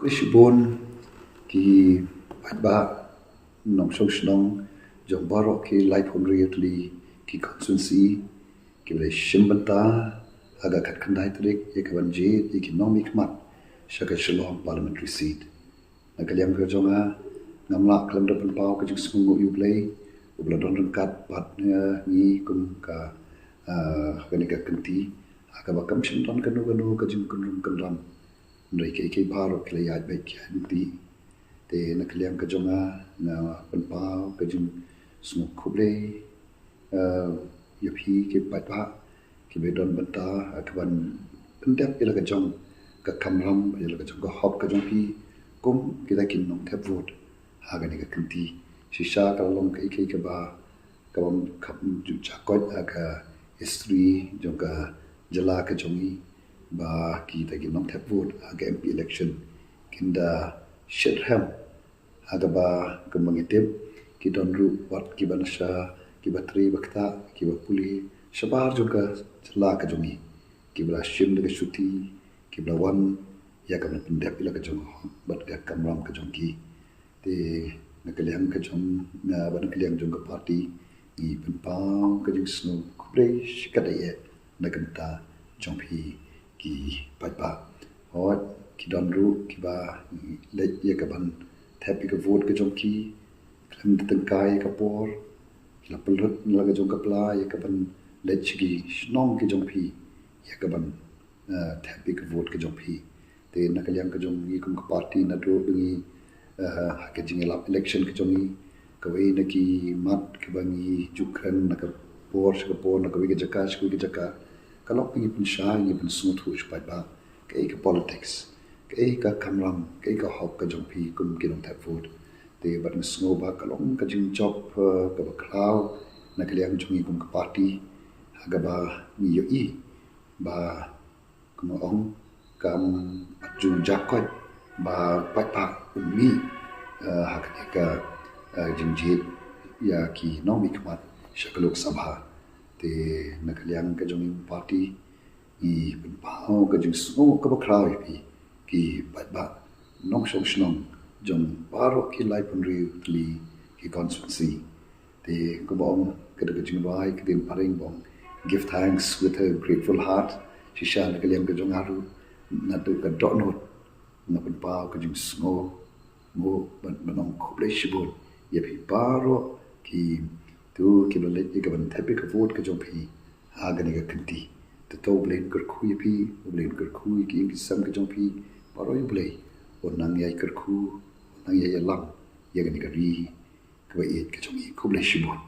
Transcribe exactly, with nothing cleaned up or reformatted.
Shibun ki paidbah nongshong shnong jong baroh ki laiphew hynriew tylli ki constituency kiba la shim bynta ha ka khatkhyndai tarik ïa ka ban jied ïa ki nongmihkhmat sha ka Shillong Parliamentary Seat. Na ka liang ka jong nga, ngam lah khlem da pynpaw ka jingsngewnguh ïa U Blei uba la don ryngkat bad ngi kum ka, ah, kane ka kynti ha kaba kam shym don kano kano ka jingkynrum kynram. Hynrei kaei kaei baroh ki la ïaid beit ki ïaid lynti. Te na ka liang ka jong nga, nga pynpaw ka jingsngew khublei, eh, ïa phi ki paidbah kiba don bynta, eh, ka ban pyndep ïa la ka jong ka kamram, ïa la ka jong ka hok ka jong phi kum kita ki nongthep vote ha kane ka kynti. Shisha ka la long kaei kaei kaba, kaba kham ju jakoit ha ka history jong ka jylla ka jong ngi, ba kita ki nongthep vote ha ka M P election kin da shitrhem ha kaba, kumba ngi tip, ki don ruh wat kiba nasa, kiba trei ba ktah, kiba pule shabar jong ka jylla ka jong ngi, kiba la shim da ka shuti, kiba la wan ïa ka ban pyndep ïa la ka jong ka hok bad ka kamram ka jong ki. Te na ka liang ka jong nga bad na ka liang jong ka party, ngi pynpaw ka jingsngew khublei shikatdei eh na ka bynta jong phi ki paidbah. Hooid, ki don ruh kiba leit ïa ka ban thep ïa ka vote ka jong ki khlem da tyngkai ïa ka por, ki la pynlut na la ka jong ka pla ïa ka ban leit sha ki shnong ki jong phi ïa ka ban, eh, thep ïa ka vote ka jong phi. Te na ka liang ka jong ngi kum ka party, naduh ba ngi, eh, ha ka jingïalap election ka jong ngi, kawei na ki mat kaba ngi ju kren na ka por sha ka por, na kawei ka jaka sha kawei ka jaka, ka long ba ngi pynshai, ngi pynsngewthuh sha paidbah kaei ka politics, kaei ka kamram, kaei ka hok ka jong phi kum ki nongthep vote. Te bad nga sngew ba ka long ka jingjop, eh, kaba khraw na ka liang jong ngi kum ka party ha kaba ngi ïohi ba, kumba ong, kam ju jakoit ba paidbah un mih, eh, ha kane ka, eh, jingjied ïa ki nongmihkhmat sha ka Lok Sabha. Te na ka liang ka jong ngi party, ngi pynpaw ka jingsngew kaba khraw ïa phi ki paidbah nongshong shnong jong baroh ki laiphew hynriew tylli ki constituency. Te kumba ong ka da ka jingrwai ka dei phareng ba ong, "Give thanks with a grateful heart." Shisha na ka liang ka jong nga ruh, naduh ka dohnud nga pynpaw ka jingsngew, nguh bad ban ong khublei shibun ïa phi baroh kito kiba leit ïa ka ban thep ïa ka vote ka jong phi ha kane ka kynti. Te to U Blei un kyrkhu ïa phi, U Blei un kyrkhu ïa ki ïing ki sem ka jong phi, baroh ïa U Blei un nang ïai kyrkhu, un nang ïai ïalam ïa kane ka ri kaba ïeit ka jong ngi. Khublei shibun.